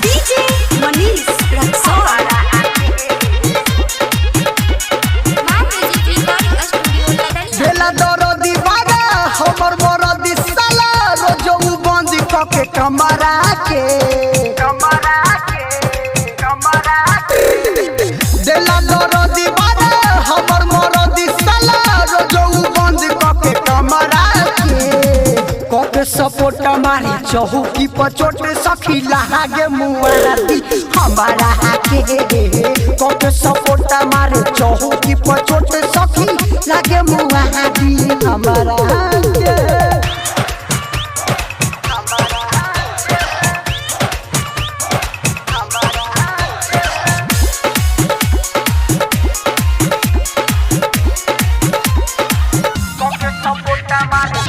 DJ Manish Raxaul. मां music recording studio Ladania. बेला दरदी बागा हमर मरदी साला रोज उ बंदी क के कमरा के कमरा के कमरा के देला दरदी बागा हमर मरदी साला रोज उ बंदी क के कमरा के क के सपोर्ट मारी चौकी पर चोट सखी लागे मुआती हमारा के क के सपोर्ट मारे चौकी पर चोट सखी लागे मुआती हमारा के।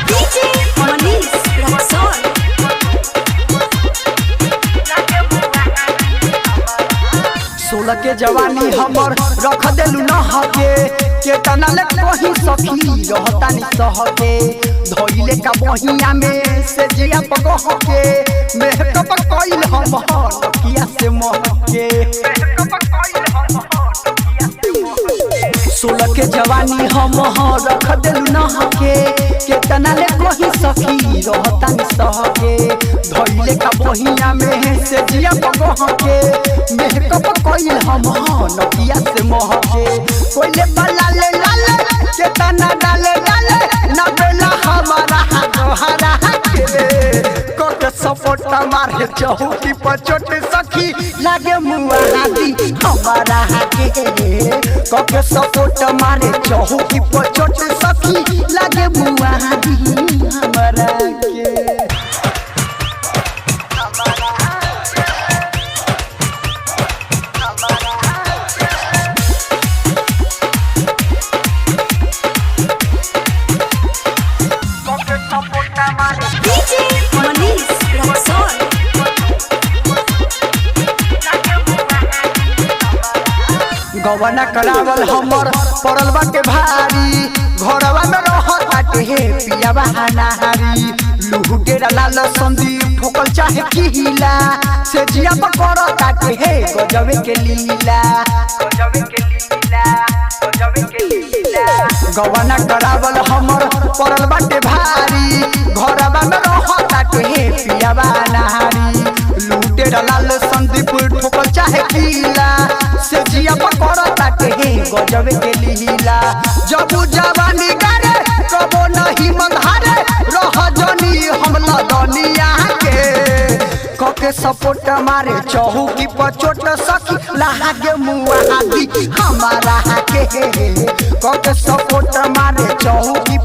DJ Manish Raxaul. 16 के जवानी हमर रख देलू न हके केतना ले कहीं सखी रहतानी सहके धोइले का बहिया में से जिया पगह के मेहकब कइल हम नकिया से महके 16 के जवानी हम रख देलू न हके केतना ले कहीं सखी रहतानी सहके धोइले का बहिया में से जिया पगह के मेहकब कइल हम नकिया से महके कोइले बला ले लाले केतना डाले डाले ना बेला हमारा दोहरा के कोके सपोर्ट मारे चौकी पर चोट सखी लागे मुआदी हमारा के कोके सपोर्ट मारे चौकी पर चोट सखी लागे मुआदी हमारा के। DJ Manish Raxaul. गवना करावल हमर पड़ल बाटे भारी घरवा में रहत बाटे हे पियावा अनाहारी लूहू डेरा लाल संदीप ठोकल चाहे किहिला से जिया पर करत बाटे हे गजबे के लीला गजबे के लीला गजबे के लीला। गवना करावल हमर पड़ल बाटे भारी घरवा में रहत बाटे हे पियावा अनाहारी लूटे लाल संदीप ठोकल चाहे किला से जिया पर करत बाटे हे गजबे के लीला। जब जवानी गारे कबो नहीं मंधारे रह जनी हम लदनिया के कके सपोर्ट मारे चौकी पर चोट सखी लागे मुआदी हमारा के कके सपोर्ट मारे चौकी